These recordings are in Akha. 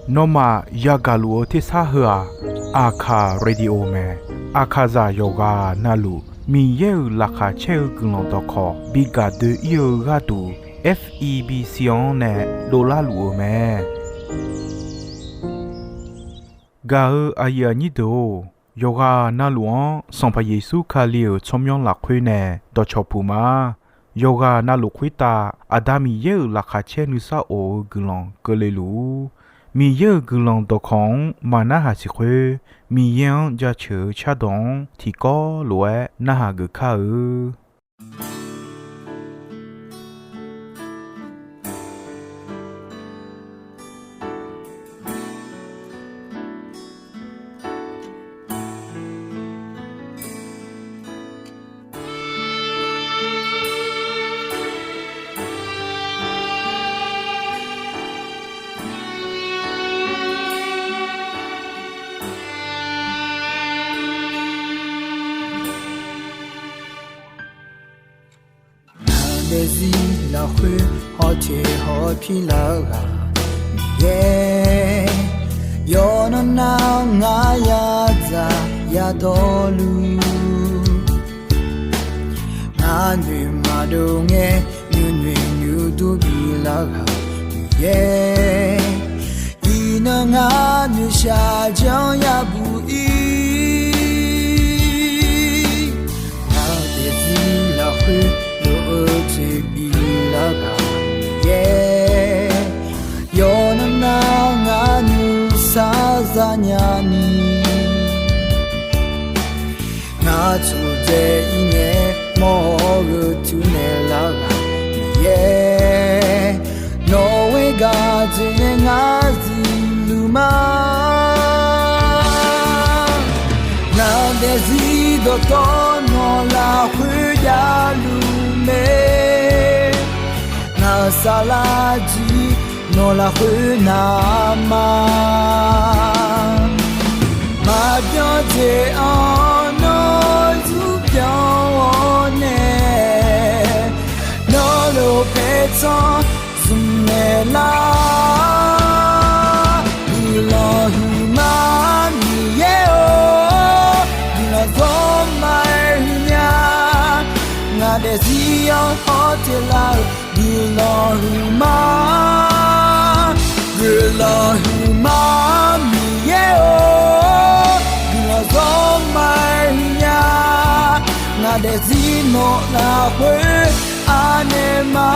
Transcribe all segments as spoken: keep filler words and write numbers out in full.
Nawmaf yagaq luf-eu tersar heu-aq, Aqkaq Radio mae. Aqkaqzaq yawqghaq navluf Miqyaer-euq laqkhaq caer-eu guiqlanq dawqkawq bi gaq doe-ir-eu gharduq, F E B C-anr nae dovlar luf-eu mae. Gaq-eu aqyuif aqnyir deuq-or, yawqghaq navluf-anr Sanqpaq Yeqsur Kali-euq tsawrmyanr lafkhoer nae dawqcawq puq ma. Yawqghaq navluf khoertav Aqda Miqyaer-euq laqkhaq caer nuisar of-eu guiqlanq keuvle luf-ur. Miqyaer-euq guiqlanq dawqkawq-anr maqnarhaq siq khoer, Miqyaer-anr jaceuq-eu cardawq-anr tiqkawv lof-aer narhaq geuf kar-eu. Ngaq daefzir lafkhoer hawteq hawpir lar-eu ghaq Miqyaer, yawqnan nar-awr ngar yadzaq yadawrluf, ngar noeqma dov ngae nuinoeq nuidur bilar ghaq Miqyaer, iqnan ngar noeqshaq janr yabuq ir. Ngaq daefzir lafkhoer lof-eu jeq bilar ghaq Miqyaer, yawqnan nar ngar nuisar zanya ni, ngar tsofdzae ir ngae mawr-awr gheu tuinaeq lar ghaq Miqyaer, nawq ghoer gaq jeq nae ngar zifluf ma. Ngaq daefzir dawqtawvluf nawq lafkhoer javluf mae, ngaq saflar jir nawq lafkhoer navma, maqbyan jeq-anr nawr zurbyan-awr nae, nawr lof paertsanr zmqnaeq lar. Guiqlanq huiqma Miqyaer-or, guiqlanq zawr ma-aer huiqnya. Ngaq daefzir-anr hawteq lar-eu guiqlanq huiqma, guiqlanq huiqma Miqyaer-or, guiqlanq zawr ma-aer huiqnya. Ngaq daefzir nawq lafkhoer anaeq ma.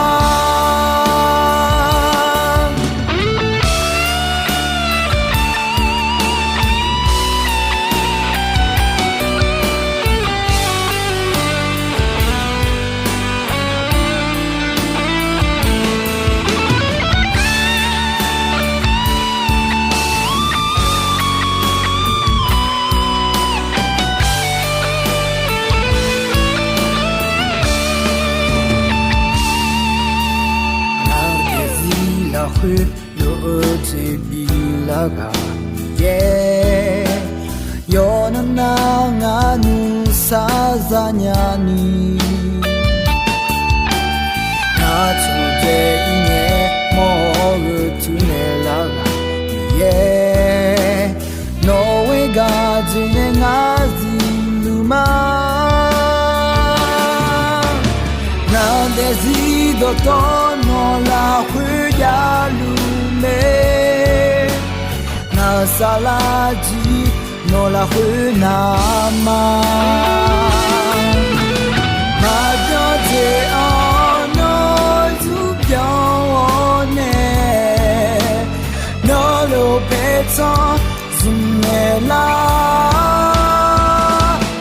Ngaq daefzir lafkhoer lof-eu jeq bilar ghaq Miqyaer, yawqnan nar ngar nuisar zanya ni, ngar tsofdzae ir ngae mawr-awr gheu tuinaeq lar ghaq Miqyaer, nawq ghoer gaq jeq nae ngar zifluf ma. Ngaq daefzir dawqtawvluf nawq lafkhoer javluf mae, ngaq saflar jir nawq lafkhoer navma, maqbyan jeq-anr nawr zurbyan-awr nae, nawr lof paertsanr zmqnaeq lar.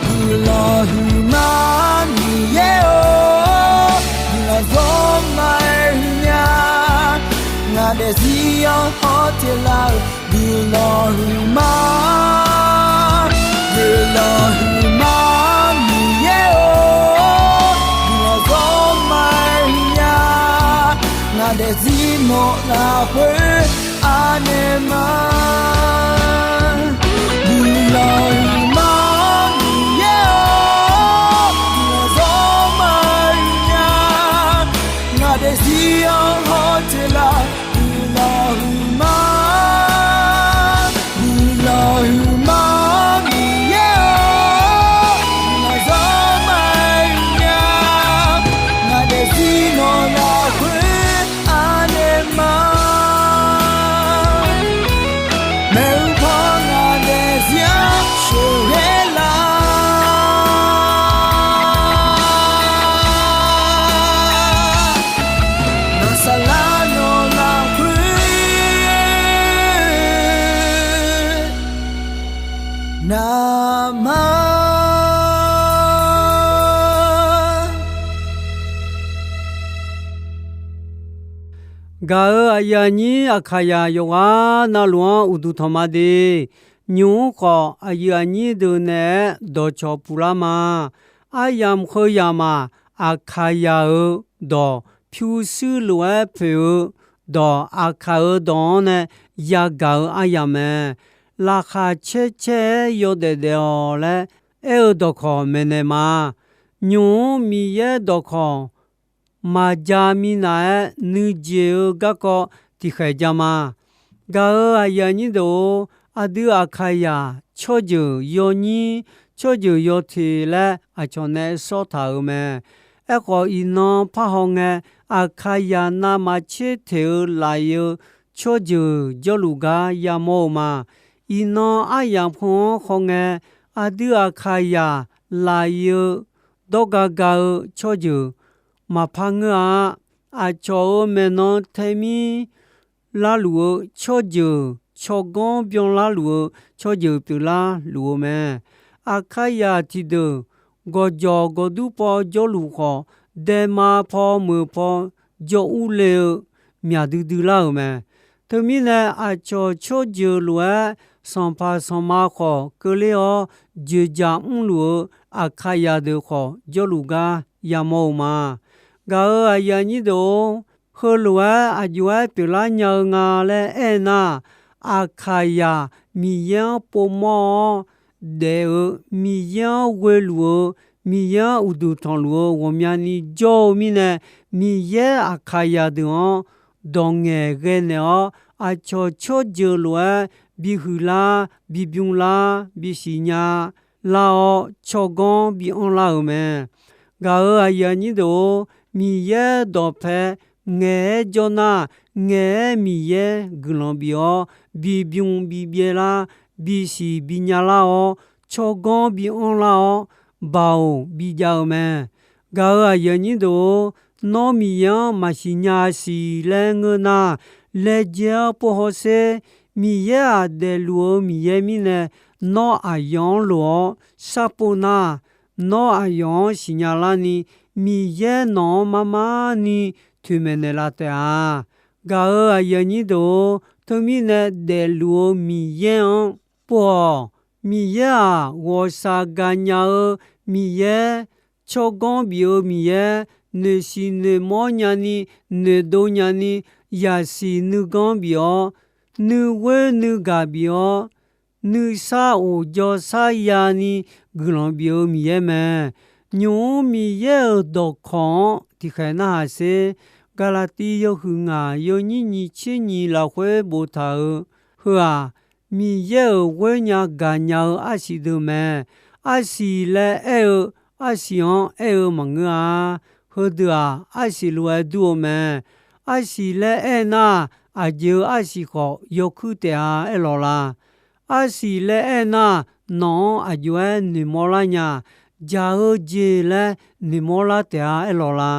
Guiqlanq huiqma Miqyaer-or, guiqlanq zawr ma-aer huiqnya. Ngaq daefzir-anr hawteq lar-eu guiqlanq huiqma, guiqlanq huiqma Miqyaer-or, guiqlanq zawr ma-aer huiqnya. Ngaq daefzir nawq lafkhoer anaeq ma. Guiqlanq huiqma Miqyaer-or, guiqlanq zawr ma-aer huiqnya. Ngaq daefzir-anr hawteq lar-eu guiqlanq Gaq-euq aqyuif aqnyir Aqkaqyaq yawqghaq navluf-anr uqduq tanq ma de. Nymq-mr khawf, aqyuif aqnyir deuq naeq-aer dawqcawq puq lar ma. Aryamq heu yamq-aq, Aqkaqyaq-euq dawq pyurshuir lof-aer poeq-eu dawq, Aqkaq-euq dawq-anr nae yagaq-eu aryamq mae. Laqkhaq caer caer-aer yawdaef daef-awq laer aer-eu dawqkawq maeqnaeq ma. Nymq-mr Miqyaer dawqkawq maqja minav-aer nuijeq-eu garkawv tiqkhaeq ja ma. Gaq-euq aqyuif aqnyir deuq-or, aqdui Aqkaqyaq tsawrjeuq yawnyir, tsawrjeuq yawteq laer aqcawq nae sawr taq-euq mae. Aerkhawf, iqnan parhaw ngae, Aqkaqyaq navmaqtser teq-eu laf-iq-eu tsawrjeuq jawrluf gar yamawr-eu ma. Iqnan aryamq heu-anr hawngae, aqdui Aqkaqyaq laf-iq-eu dawrga ga-eu tsawrjeuq maqpar ngeur-a. Aqcawq-euq maeqnan taemir larluf-eu tsawrjeuq, tsawrganr byanlar luf-eu tsawrjeuq pyeuflar luf-eu mae. Aqkaqyaq tiqdeuq gawqjawq gawqdur paw jawrluf khawf, daema paw meuq paw jawr urle-eu myaq duidui lar-euq mae. Teumirnae, aqcawq tsawrjeuq lof-aer sanqpaq sanqma khawf keuvler-awr, joeqjaq mrluf-eu Aqkaqyaq deuq khawf jawrluf gar yamawr-eu ma. Gaq-euq aqyuif aqnyir deuq-or, heulof-aer aq jov-aer pyeuflar nya-eu nga laer aernar, Aqkaqyaq Miqyaer-anr povmawr-awr daef-eu, Miqyaer-anr ghoeluf-eu, Miqyaer-anr uqduq tanqluf-eu ghawqmyani jawr-eu mirnae, Miqyaer Aqkaqyaq deuq-anr dawq ngaeqghae naeq-awr, aqcawq tsawrjeuq lof-aer bihuiq lar, bibymr lar, bisiq nya lar-awr, tsawrganr bianr lar-euq mae. Gaq-euq aqyuif aqnyir deuq-or, Miqyaer dawqpae ngaeq-aer jawr nar, ngaeq-aer Miqyaer guiqlanq bif-awr, bibymr bibyaev lar, bisiq binya lar-awr, tsawrganr bianr lar-awr, baoq bijav-eu mae. Gaq-euq aqyuif aqnyir deuq-or, nawr Miqyaer-anr maqsiq nya siq laer ngeur nar, laejae-awr pov hawsher. Miqyaer-aq, daefluf-eu Miqyaer mirnae, nawr aqyawf-anr lof-awr sharpov nar, nawr aqyawf-anr siqnya larni, Miqyaer nawq-anr marmarni toeqmaeq naeqlaf taef-a. Gaq-euq aqyuif aqnyir deuq-or, teumirnae daefluf-eu Miqyaer-anr pov-awq. Miqyaer-aq, ghawqshaq gaqnya-eu Miqyaer, tsawrganr bif-eu Miqyaer, noeqsiq noeqmawr nyani, noeqdov nyani, yaqsiq nuiganr bif-awr, nuighoer nuigaq bif-awr, nuisar of jawrsar yani guiqlanq bif-eu Miqyaer mae. Nymq-mr Miqyaer-euq dawqkawq-anr tiqkhaeq narhaq sher. Gaqlaqtiv yawhuiq ngaq yawnyir nyiq tser nyiq lafkhoer boftaq-euq heu-aq, Miqyaer-euq ghoer nya gaqnya-eu arsiq deuq mae. Arsiq laer aer-eu, arsiq-anr aer-eu maqngeur-a. Heudeuq-aq, arsiq lof-aer dur-eu mae. Arsiq laer aer nar, aqjeq-eu arsiq khawf yawkuir taef-a aerlawq la? Arsiq laer aer nar, nawq-anr aq jov-aer noeqmawr lar nya, jaq-eu jeq laer noeqmawr lar taef-a aerlawq la?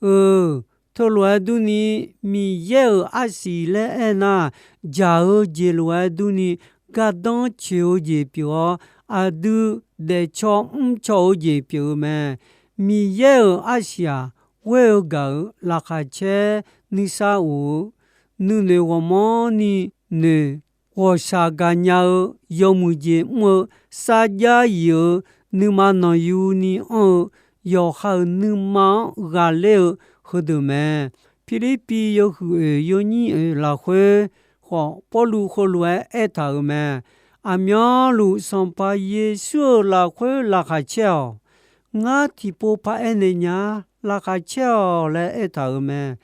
Euq, teulof-aer durni, Miqyaer-euq arsiq laer aer nar, jaq-eu jeq lof-aer durni, gardanr coeq-eu jeq pyeuf-awr, aqdui daefcaw mrcaw-eu jeq pyeuf-eu mae. Miqyaer-euq arsiq-aq, ghoer-eu gaq-euq laqkhaq caer nuisar of-eu, nuinoeq ghawqmanrni noeq, ghawqshaq gaqnya-eu, yawmuiq jeq mr-eu, sarjax yif-eu, nuima nanqyuni anr-eu, yawqha-euq nuima-anr ghaqler-eu heudeuq mae. Pirlirpiv yawhuiq oeq yawnyir oeq lafkhoer khawf, Pawrluv heulof-aer aertaq-euq mae. Aqmyanluf Sanqpaq Yeqsur-euq lafkhoer laqkhaq caer-awq. Ngar tiqpov paraer naeq nya-a, laqkhaq caer-awq laer aertaq-euq mae.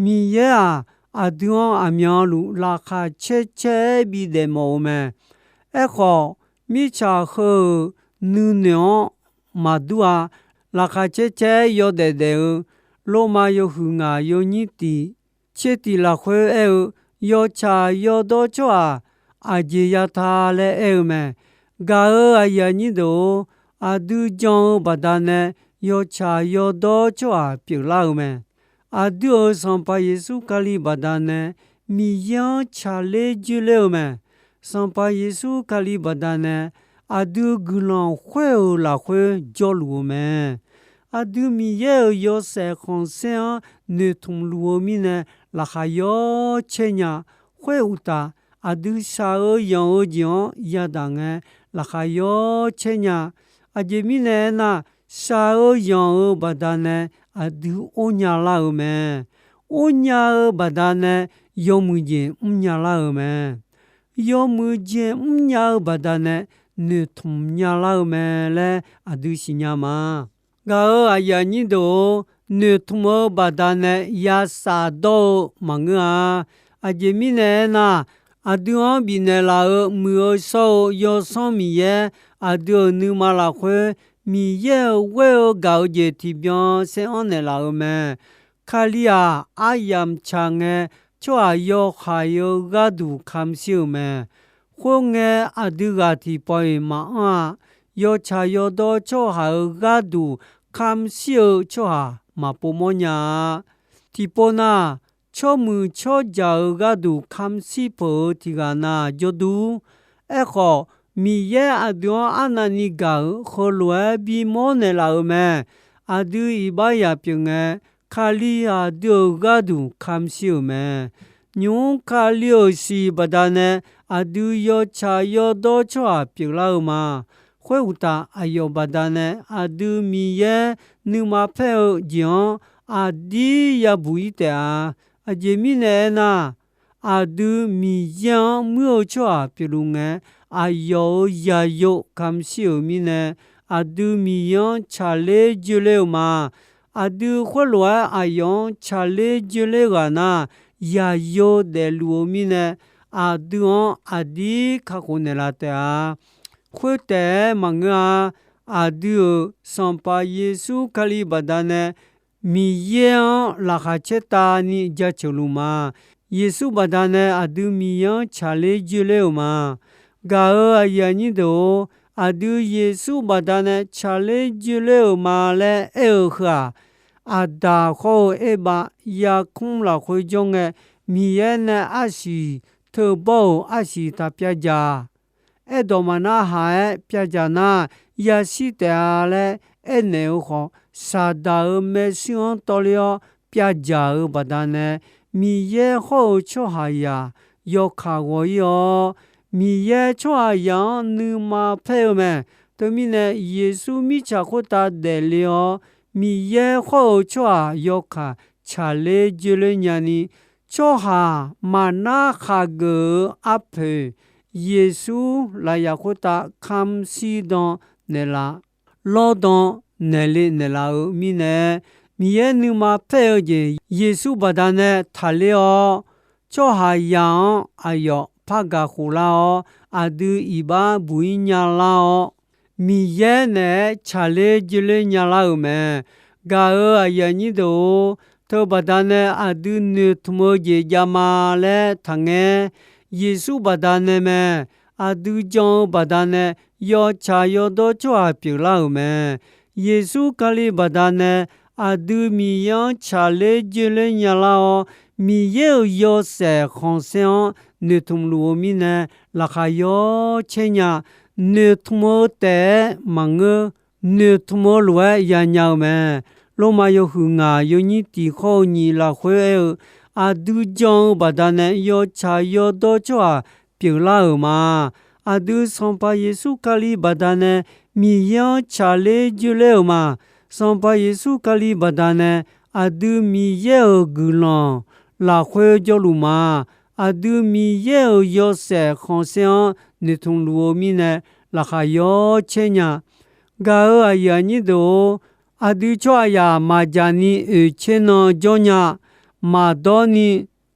Miqyaer-aq, aqdui-anr aqmyanluf laqkhaq caer caer-aer bidaef mawf-eu mae. Aerkhawf, mirtsaq heu-euq nuinoeq-anr maqdur-a. Laqkhaq caer caer-aer yawdaef daef-eu, Lormav yawhuiq ngaq yawnyir tiq tser tiq lafkhoer aer-eu, yawtsaq yawdawr tsawrhaq aqjeq yata laer aer-eu mae. Gaq-euq aqyuif aqnyir deuq-or, aqdui jan-eu baqdanae yawtsaq yawdawr tsawrhaq pyeuflar-eu mae. Aqdui-euq Sanqpaq Yeqsur Kali baqdanae Miqyaer-anr tsaqler joerler-eu mae. Sanqpaq Yeqsur Kali baqdanae aqdui guiqlanq khoer-euq lafkhoer jawrluf-eu mae. Aqdui Miqyaer-euq yawshaef khanqsaer-anr noeqtmq luf-eu mirnae, laqkhaq yawcaer nya. Khoeruqtaf, aqdui shaq-eu yanq-eu jeq-anr yadaq ngae, laqkhaq yawcaer nya. Aqjeq mirnae aernar, shaq-eu yanq-eu baqdanae aqdui or nya lar-eu mae. Or nya-eu baqdanae yawmuiq jeq mr nya lar-eu mae. Yawmuiq jeq mr nya-eu baqdanae noeqtmq nya lar-eu mae laer aqdui siqnya ma. Gaq-euq aqyuif aqnyir deuq-or, noeqtmq-eu baqdanae ya shafdawr-eu maqngeur-a. Aqjeq mirnae aernar, aqdui-anr bifnaeq laf-euq Muiq-eu shawr-eu Yawsanr Miqyaer aqdui-euq nuima lafkhoer Miqyaer-euq ghoer-eu gaq-eu jeq tiqbyan saer-anr naeqlaf-eu mae. Kali-aq, aryamq tsaq ngae, tsawrhaq yawhaiq-eu gharduq kamq shir-euq mae. Khoerngae, aqdui ghaq tiqpawf-iq maqanr-a. Yawtsaq yawdawr tsawrhaq-euq gharduq kamq shir-eu tsawrhaq maqpov mawrnya-a. Tiqpov nar, tsawrmuiq tsawrjaq-euq gharduq kamq shir peuq-eu tiqghaq na jawrdur. Aerkhawf, Miqyaer aqdui-anr arnavni gaq-euq heulof-aer bimawr naeqlaf-euq mae. Aqdui iqbax yaq pyeuf ngae, Kali aqdui-euq gharduq kamq shir-euq mae. Nymq-mr Kali-euq siq baqdanae aqdui yawtsaq yawdawr tsawrhaq pyeuflar-eu ma. Khoeruqtaf, aqyawf baqdanae aqdui Miqyaer nuima paer-eu jeq-anr aqdir yabuq-ir taef-a. Aqjeq mirnae aernar, aqdui Miqyaer-anr muir-eu tsawrhaq pyeufluf ngae, aqyawf-euq yaqyo kamq shir-euq mirnae, aqdui Miqyaer-anr tsaqler joeler-eu ma. Aqdui khoerlof-aer aqyawf-anr tsaqler joeler ghaq nar, yaqyo daefluf-eu mirnae, aqdui-anr aqdir kakhof naeqlaf taef-a. Khoertaef-aer maqngeur-a. Aqdui-euq Sanqpaq Yeqsur Kali baqdanae Miqyaer-anr laqkhaq caertavni jaceuq luf ma. Yeqsur baqdanae aqdui Miqyaer-anr tsaqler joeler-euq ma. Gaq-euq aqyuif aqnyir deuq-or, aqdui Yeqsur baqdanae tsaqler joeler-euq ma laer aer-eu heu-aq, Aqdaq khawr-eu Erbav yarkmr lafkhoer jawr ngae, Miqyaer nae arsiq teubawr-euq arsiq taq pyav dzaq. Aerdawq maqnar haq-aer pyav dzaq nar, yashir taef-a laer aernaeq-eu khawf, Saqdaq-euq maershuir-anr tawvler-awr pyav dzaq-eu baqdanae, Miqyaer hawr-eu tsawrhaqzaq yawkaq ghawq-ir-awr, Miqyaer tsawrhaqzaq-anr nuima paer-eu mae. Teumirnae, Yeqsur mirtsaq khoertav daefle-awr, Miqyaer hawr-eu tsawrhaq yawkaq tsaqler joeler nyani, tsawrhaq maqnar khaqgeuf-eu arpoeq, Yeqsur lafyaq khoertav kamq shirdan naeqlaf, lawrdan naeqle naeqlaf-eu mirnae, Miqyaer nuima paer-eu jeq Yeqsur baqdanae taqler-awr, tsawrhaqzaq-anr aqyawf par gaq khof lar-awr, aqdui iqbax buq-ir nya lar-awr, Miqyaer naeq-aer tsaqler joeler nya lar-euq mae. Gaq-euq aqyuif aqnyir deuq-or, teubaqda nae aqdui noeqtmq-eu jeq javma laer taqngaer. Yeqsur baqda nae mae. Aqdui jan-eu baqda nae yawtsaq yawdawr tsawrhaq pyeuflar-euq mae. Yeqsur Kali baqda nae aqdui Miqyaer-anr tsaqler joeler nyalar-awr, Miqyaer-euq yawshaef khanqsaer-anr noeqtmq luf-eu mirnae, laqkhaq yawcaer nya. Noeqtmq-eu taef-aer maqngeur, noeqtmq-eu lof-aer yanya-eu mae. Lormav yawhuiq ngaq yawnyir tiq khawr-eu nyiq lafkhoer aer-eu, aqdui jan-eu baqda nae yawtsaq yawdawr tsawrhaq pyeuflar-euq ma. Aqdui Sanqpaq Yeqsur Kali baqda nae Miqyaer-anr tsaqler joeler-euq ma. Sanqpaq Yeqsur Kali baqda nae aqdui Miqyaer-euq guiqlanq lafkhoer jawrluf ma. Aqdui Miqyaer-euq yawshaef khanqsaer-anr noeqtmq luf-eu mirnae, laqkhaq yawcaer nya. Gaq-euq aqyuif aqnyir deuq-or, aqdui tsawrhaqzaq maqdzaq ni oeqtser nan jawr nya, maqdawr ni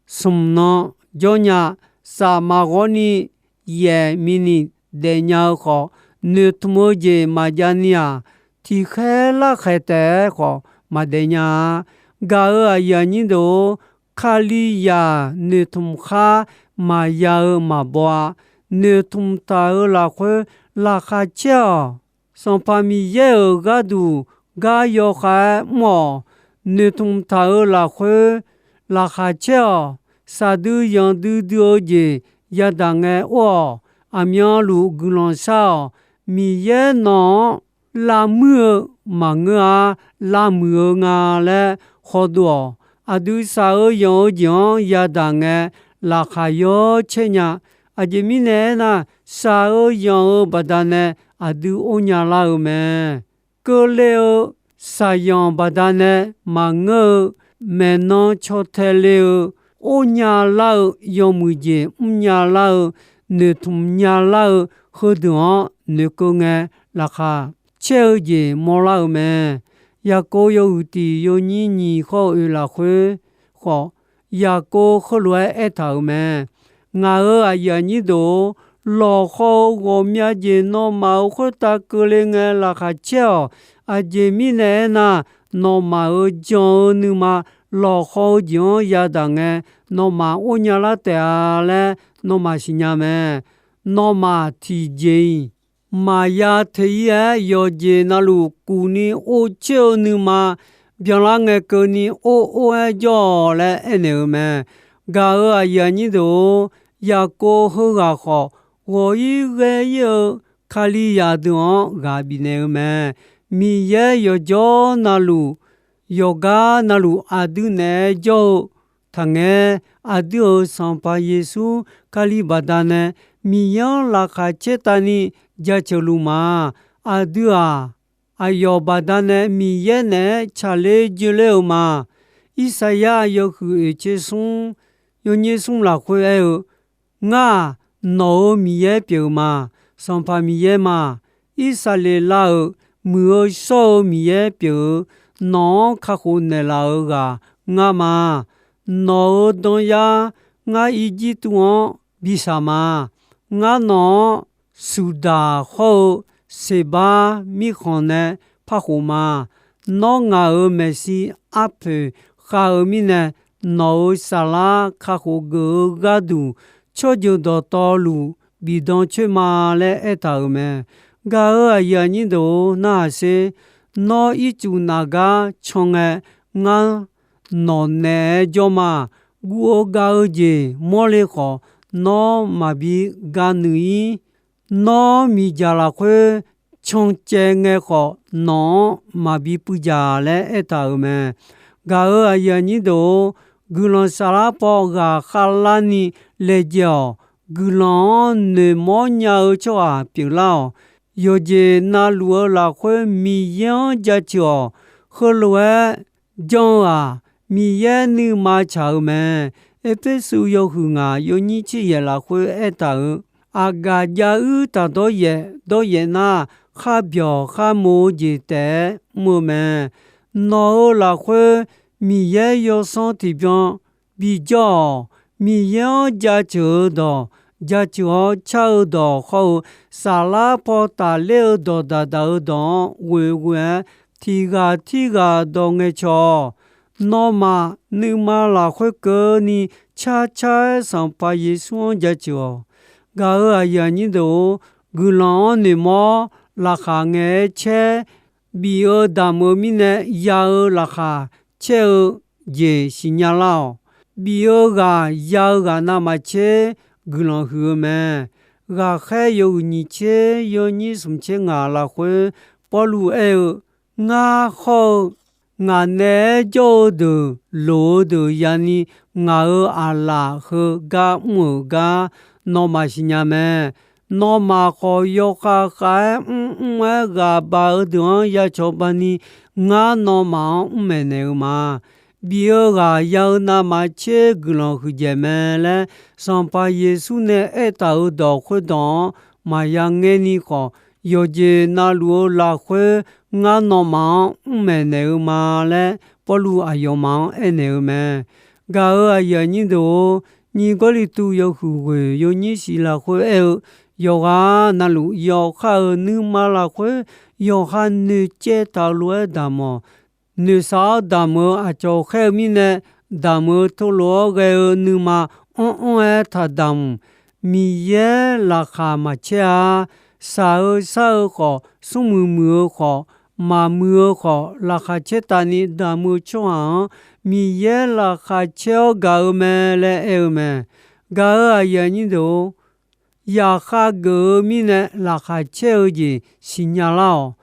smq nan jawr nya, saf maqghawr ni yaef mini daefnya-eu khawf, noeqtmq-eu jeq maqjav ni-aq, tiqkhaer larkhaeq taef-aer khawf maqdaef nya-a. Gaq-euq aqyuif aqnyir deuq-or, Kalizaq noeqtmq khar maqya-eu maqbaw-a. Noeqtmq taq-euq lafkhoer laqkhaq caer-awq. Sanqpaq Miqyaer-euq gharduq gar yawkhav-aer mr-awq. Noeqtmq taq-euq lafkhoer laqkhaq caer-awq. Shaqdui yanqdui dui-eu jeq yadaq ngae or-awq. Aqmyanluf guiqlanq shar-awq. Miqyaer nawq-anr lavmuir-eu maqngeur-a, lavmuiq-eu nga laer hawdov-awq. aqdui shaq-eu yanq-eu jeq-anr yadaq ngae, laqkhaq yawr caer nya. Aqjeq mirnae aernar, shaq-eu yanq-eu baqdanae aqdui or nya lar-eu mae. Keuvle-eu shaqyanq baqdanae maqngeur-eu, maeqnan caw tae le-eu, or nya lar-eu, yawmuiq jeq mrnya lar-eu, noeqtmq nya lar-eu, heudeuq-anr noeqkeuv ngae, laqkhaq caer-eu jeq mawrlar-eu mae. Yaqkov yawhuiq tiq yawnyir nyiq khawr-eu oeq lafkhoer khawf, Yaqkov heulof-aer aertaq-euq mae. Ngaq-euq aqyuif aqnyir deuq-or, lawqhaw-eu ghawqmya jeq nawmaf-euq khoertav keuvle ngae laqkhaq caer-awq. Aqjeq mirnae aernar, nawmaf-euq jan-eu nuima lawqhaw-eu jeq-anr yadaq ngae, nawmaf or nya lar taef-a laer nawmaf siqnya mae. Nawmaf tiqjeq-iq maqya teq-ir-aer yawqjeq navluf kuf ni or coer-eu nuima byanlar ngae keuvni or or-aer jawr-awq laer aernaeq-eu mae. Gaq-euq aqyuif aqnyir deuq-or, Yaqkov heughaq khawf, ghawq-ir ghae-ir-eu Kalizaq deuq-anr ghaq bifnaeq-eu mae. Miqyaer yawqjawr navluf, yawqgar navluf aqdui naeq-aer jawr-eu taqngae, aqdui-euq Sanqpaq Yeqsur Kali baqdanae Miqyaer-anr laqkhaq caertavni jaceuq luf ma. Aqdui-aq, aqyawf baqdanae Miqyaer naeq-aer tsaqler joeler-eu ma. Irsaqyar yawhuiq oeq tser smr, yawnyir smr lafkhoer aer-eu, Ngar-aq, nawq-euq Miqyaer pyeuf-eu ma. Sanqpaq Miqyaer ma. Irsaqleqlav-euq muiq-eu shawr-eu Miqyaer pyeuf-eu, nawq-anr kakhof naeqlaf-euq ghaq ngar ma. Nawq-euq danyar ngar Irjirtuv-anr bi saq ma. Ngar nawq-anr Suqdaq hawr-eu Seqbar mirkhanq nae parkhof ma. Nawr ngaq-euq maeqshi arpoeq khav-eu mirnae, nawq-euq saflar kakhof geuf-eu gharduq, tsawrjeuq dawqtawvluf bifdan coer ma laer aertaq-euq mae. Gaq-euq aqyuif aqnyir deuq-or, narhaq sher. Nawr ircuf nafgar can ngae, ngar nawq naeq-aer jawr ma. Guv-eu gav-eu jeq mawrle khawf, nawr maqbi ga nuiq-ir. Nawr miqdzaq lafkhoer cancaev ngae khawf, nawq-anr maqbi puivdzaq laer aertaq-euq mae. Gaq-euq aqyuif aqnyir deuq-or, guiqlanq saflar paw ghaqkhav larni laejae-awq. Guiqlanq-anr noeqmawr nya-eu tsawrhaq pyeuflar-awq. Yawqjeq navluf-eu lafkhoer Miqyaer-anr jaceuq-awq. Heulof-aer janr-eu-aq, Miqyaer nuima tsaq-eu mae. Erpersu yawhuiq ngaq yawnyir tser yaeq lafkhoer aertaq-euq, aqgaf jav uir taq dawryaef dawryaef nar, kharbyawq kharmoq-eu jeq taef-aer mr-eu mae. Nawq-euq lafkhoer Miqyaer yawsanr tiqbyan bijawr-awq. Miqyaer-anr jaceuq-eu dawq, jaceuq-awr car-eu dawq hawr-eu, saflar paw tafler-eu dawq daqdaq-eu dawq-anr ghoeghoe-aer, tiq ghaq tirghaq dawq ngaeqcawq-awq. Nawmaf nuima lafkhoer keuvni carcar-aer Sanqpaq Yeqsur-anr jaceuq-awq. Gaq-euq aqyuif aqnyir deuq-or, guiqlanq-anr noeqmawr, laqkhaq ngaeq-aer caer, bif-eu damq-eu mirnae ya-eu laqkhaq caer-eu jeq siqnya lar-awq. Bif-eu ghaq ya-eu ghaq navmaqtser guiqlanq huiq-eu mae. Ghaqkhaer yawhuiq nyiq tser yawnyir smq tser ngaq lafkhoer Pawrluv aer-eu, Ngar hawr-eu ngaq naeq-aer jawr-eu deuq loq-eu deuq yani ngaq-euq aqlaf heugar mr-euq gar nawmaf siqnya mae. Nawmaf khawf yawkhav khav-aer mrmr-aer ghaq baq-eu deuq-anr ya cawba ni, ngar nawmaf-anr mr maeqnaeq-eu ma. Bif-eu ghaq ya-eu navmaqtser guiqlanq huiqdzaeq mae laer, Sanqpaq Yeqsur nae aertaq-euq dawq khoerdawq-anr maqya ngaer ni khawf, yawqjeq navluf-eu lafkhoer ngar nawmaf-anr mr maeqnaeq-eu ma laer, Pawrluv aqyawfmaf-anr aernaeq-eu mae. Gaq-euq aqyuif aqnyir deuq-or, nyiq Gawrliqtu yawhuiq ghoeq yawnyir shif lafkhoer aer-eu, yawqghaq navluf yawqha-euq nuima lafkhoer yawqha noeqcaev taq-eu lof-aer damq-awq. Noeqshaq-awr damq-eu aqcawq khaer-eu mirnae, damq-eu teulof-awr ghae-eu nuima anr anr-aer taqdamq. Miqyaer laqkhaq maqcaer-a. Shaq-eu shar-eu khawf, smrmuiq muiq-eu khawf, maqmuiq-eu khawf, laqkhaq caertavni damq-eu tsawrhaq-anr Miqyaer laqkhaq caer-awr gaq-eu mae laer aer-eu mae. Gaq-euq aqyuif aqnyir deuq-or, yaqkhav geuf-eu mirnae laqkhaq caer-eu jeq siqnya lar-awq.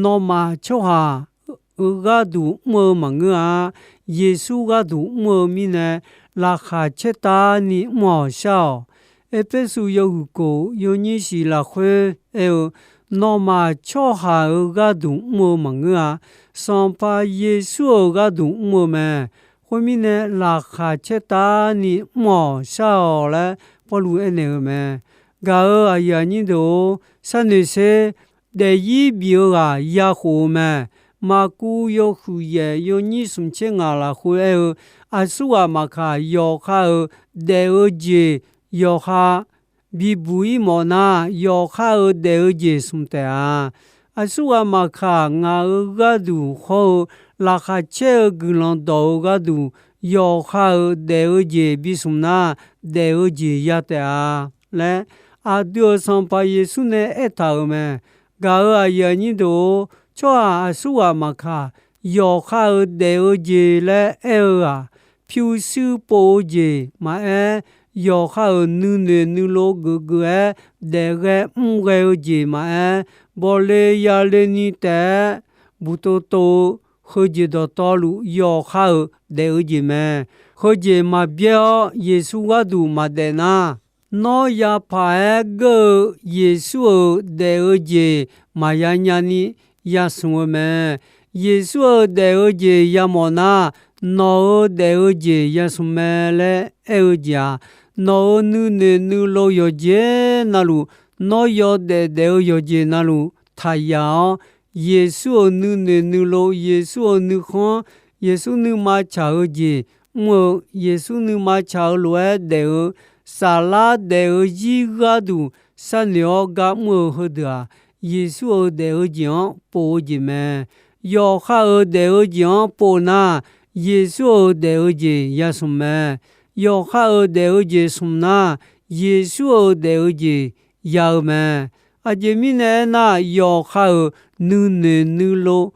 Nawmaf tsawrhaq-euq gharduq mr-eu maqngeur-a. Yeqsur gharduq mr-eu mirnae, laqkhaq caertavni mr-awq shar-awq. Erpersu yawhuiq kof yawnyir shiq lafkhoer aer-eu, Nawmaf tsawrhaq-euq gharduq mr-eu maqngeur-a. Sanqpaq Yeqsur-euq gharduq mr-eu mae. Khoermirnae, laqkhaq caertavni mr-awq shar-awq laer Pawrluv aernaeq-eu mae. Gaq-euq aqyuif aqnyir deuq-or, sharnoeq sher. Daefzir bif-eu ghaq yakhof-eu mae. Maqkuv yawhuiq yaef yawnyir smq tser ngaq lafkhoer aer-eu, aqsurghaq maqkaq yawqha-euq daef-eu jeq yawqha bibuq-ir mawfnar, yawqha-euq daef-eu jeq smq taef-a. Aqsurghaq maqkaq ngaq-euq gharduq hawr-eu laqkhaq caer-eu guiqlanq dawq-eu gharduq, yawqha-euq daef-eu jeq bismq nar, daef-eu jeq ya taef-a laer, aqdui-euq Sanqpaq Yeqsur nae aertaq-euq mae. Gaq-euq aqyuif aqnyir deuq-or, tsawrhaq aqsurghaq maqkaq, yawqha-euq daef-eu jeq laer aer-eu-aq, pyurshuir pov-eu jeq maqaer, yawqha-euq nuinoeq nuilov geufgeuf-aer daefghae mrghae-eu jeq maqaer, bawle yale ni taef-aer buqtov tov-eu heujeq dawqtawvluf yawqha-euq daef-eu jeq mae. Heujeq maqbyaer-awr Yeqsur gharduq maqdaef nar, nawr yapaq-aer geur-eu Yeqsur-euq daef-eu jeq maqya nyani yasmq-eu mae. Yeqsur-euq daef-eu jeq yamawf nar, nawq-euq daef-eu jeq yasmq mae laer aer-eu jeq-aq, nawq-euq nuinoeq nuilov yawqjeq navluf, nawr yawdaef daef-eu yawqjeq navluf taqyaq-awr, Yeqsur-euq nuinoeq nuilov, Yeqsur-euq nuikhanr, Yeqsur nuima tsaq-eu jeq mr-eu, Yeqsur nuima tsaq-eu lof-aer daef-eu, saflar daef-eu zir gharduq sharnoeq-awr gar mr-eu heudeuq-aq, Yeqsur-euq daef-eu jeq-anr pov-eu jeq mae. Yawqha-euq daef-eu jeq-anr pov nar, Yeqsur-euq daef-eu jeq yasmq mae. Yawqha-euq daef-eu jeq smq nar, Yeqsur-euq daef-eu jeq ya-eu mae. Aqjeq mirnae aernar, yawqha-euq nuinoeq nuilov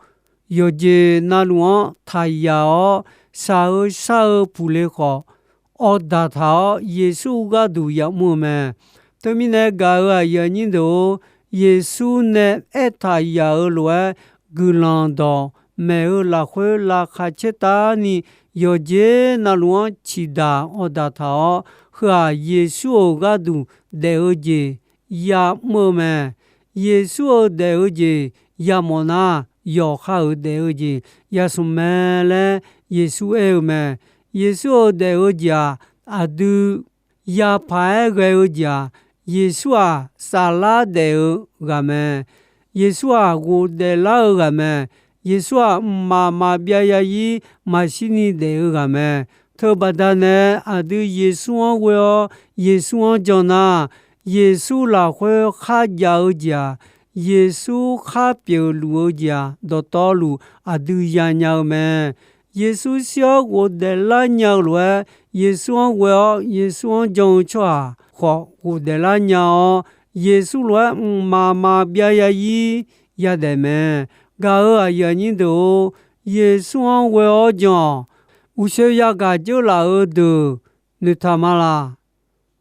yawqjeq navluf-anr taqyaq-awr, shaq-eu shar-eu puqle khawf, awqdaq taq-awr Yeqsur gharduq yamr-eu mae. Teumirnae gaq-euq aqyuif aqnyir deuq-or, Yeqsur nae aertaq yaq-eu lof-aer guiqlanq dawq maeq-eu lafkhoer laqkhaq caertavni yawqjeq navluf-anr ciqdaq awqdaq taq-awr, heu-aq Yeqsur-euq gharduq daef-eu jeq yamr-eu mae. Yeqsur-euq daef-eu jeq yamawf nar, yawqha-euq daef-eu jeq yasmq mae laer Yeqsur aer-eu mae. Yeqsur-euq daef-eu jeq-aq, aqdui yapaq-aer ghae-eu jeq-aq, Yeqsur-aq saflar daef-eu ghaq mae. Yeqsur-aq ghofdaef lar-eu ghaq mae. Yeqsur-aq mqmaq maqbyav yarzir maqshir ni daef-eu ghaq mae. Teubaqda nae aqdui Yeqsur-anr ghoe-awr Yeqsur-anr jan nar, Yeqsur lafkhoer kharjav-eu jeq-aq, Yeqsur khar pyeufluf-eu jeq-aq, dawqtawvluf aqdui yanya-eu mae. Yeqsur shir-awr ghofdaef lar nya-eu lof-aer, Yeqsur-anr ghoe-awr Yeqsur-anr jan-eu tsawrhaq khawf ghofdaef lar nya-awr, Yeqsur lof-aer mqmaq maqbyav yarzir yadaef mae. Gaq-euq aqyuif aqnyir deuq-or, Yeqsur-anr ghoe-awr jan-awq. Uqshoe yagaq dzeurlaf-eu deuq noeqtaq ma laq.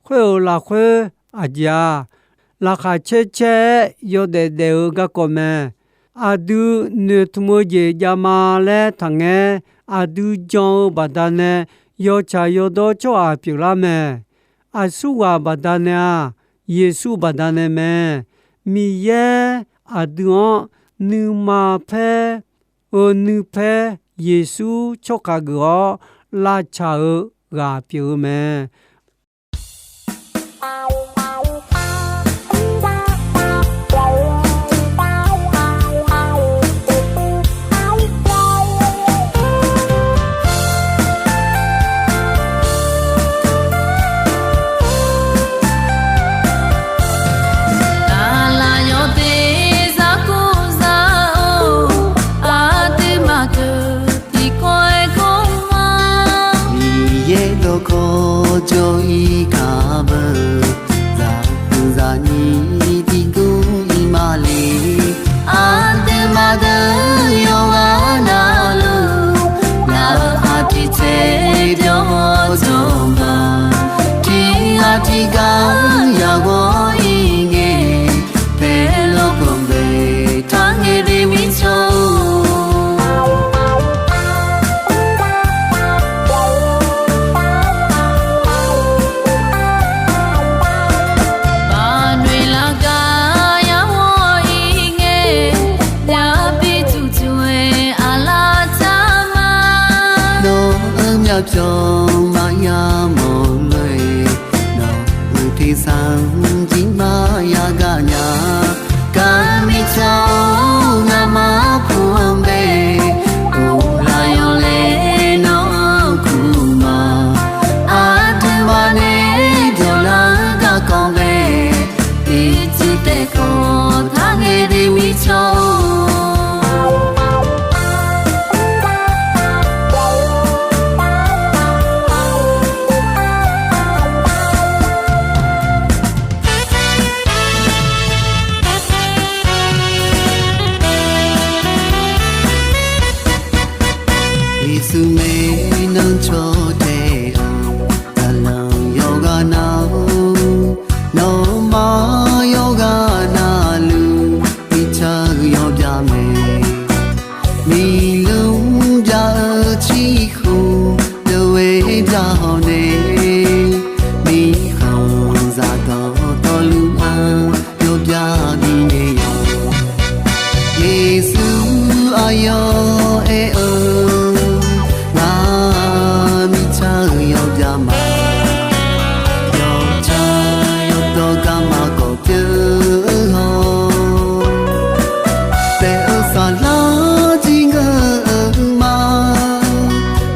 Khoer-euq lafkhoer aqjeq-aq, laqkhaq caer caer-aer yawdaef daef-eu garkawv mae. Aqdui noeqtmq-eu jeq javma laer taqngaer, aqdui jan-eu baqdanae yawtsaq yawdawr tsawrhaq pyeuflar mae. Aqsurghaq baqdanae-aq, Yeqsur baqdanae mae. Miqyaer aqdui-anr nuima paer-eu nuipaer Yeqsur tsawrkhav geuf-awr lavtsaq-eu ghaq pyeuf-eu mae. Aqlaf yawteq zaq kur zaq-or, aqduimaf deuq tiqkawv-aer kawv ma. Miqyaer dawqkawq jawr-ir kaq beu, zaq kur zaq nyir tiqdur-ir ma le. Aqduimaf deuq yawqghaq navluf, ngaq-euq aqtiq tsaev byawq-awr jawr ma. Tiq ghaq tiq gar yaq ghawr-ir ngae, paerlof ganqbae taq ngae de mirtsaq-or. pyawr maqya mawf lof-aer, nawq-euq tersar-anr jir maqya gaq nya. Gar mirtsaq-or, ngamaf kur-anr bae, uvlaf yawlae nawr-anr kur ma. Aqduimaf nae dawqlar-eu garkawv bae, ircuf taef khawf taqngaeq de mirtsaq-or. Yeqsur maeqnan caw tae-euq zaqlanq yawqghaq na-or, nawmaf yawqghaq navluf mirtsaq-eu yawbyav mae. Miqlmr bya-eu cirkhof deuq-aer bya hawq nae, mirkhanqzaq dawqtawvluf-anr yawbyav bifnaeq-awq. Yeqsur aqyawf aer-eu, ngar mirtsaq-eu yawbyav ma. Yawtsaq yawdawr garma kawf pyeuf-eu haw, taef-eu saflar jir ngeur-eu ma.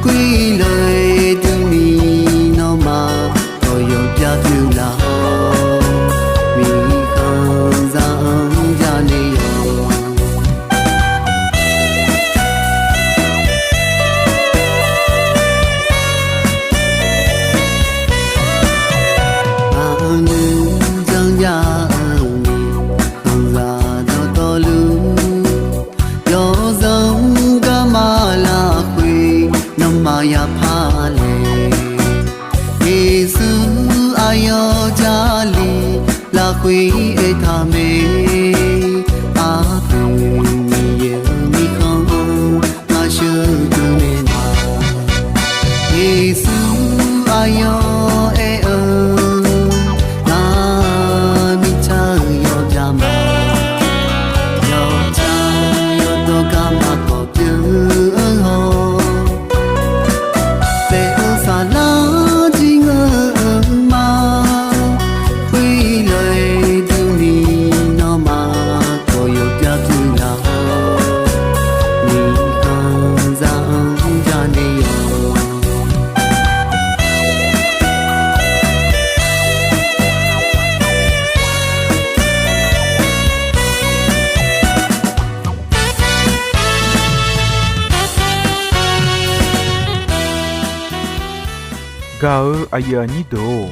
Khoerlof-aer durni nawmaf khawf yawbyav pyeuf laf-awr, mirkhanqzaq-anr bya naeq-awq. Aqnui janrjav-eu mirkhanqzaq dawqtawvluf, yawzanr garma lafkhoer nawmaf yapar laeq. Yeqsur aqyawf Jarlif lafkhoer aertaq mae. Aqpoeq Miqyaer-euq mirkhanq-anr ngar sheuqdui naeq ma. Yeqsur aqyawf aer-eu, ngar mirtsaq-eu yawbyav ma. Yawtsaq yawdawr garma kawf pyeuf-eu haw, taef-eu saflar jir ngeur-eu ma. Khoerlof-aer durni nawmaf khawf yawbyav pyeuf laf-awr, mirkhanqzaq-anr bya naeq-awq. Gaq-eu aqyuif aqnyir deuq-or,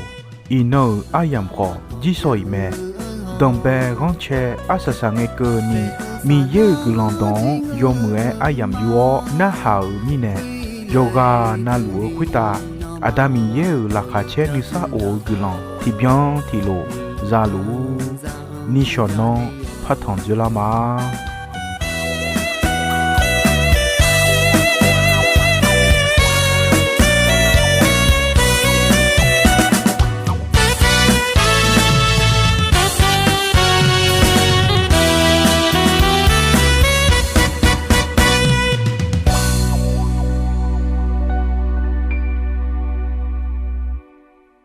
iqnan-euq aryamq khawf jirsawq iq mae. Danqbae ghanrcae arsaq saq ngae keuvni, Miqyaer-euq guiqlanq dawq-anr yawmuiq-aer aryamq yur-awr narhaq-euq mirnae, yawqghaq navluf-eu khoertav Aqda Miqyaer-euq laqkhaq caer nuisar of-eu guiqlanq tiqbyan tiqlof zaluf-ur. Nishawq nanr partanq dzoerlar ma.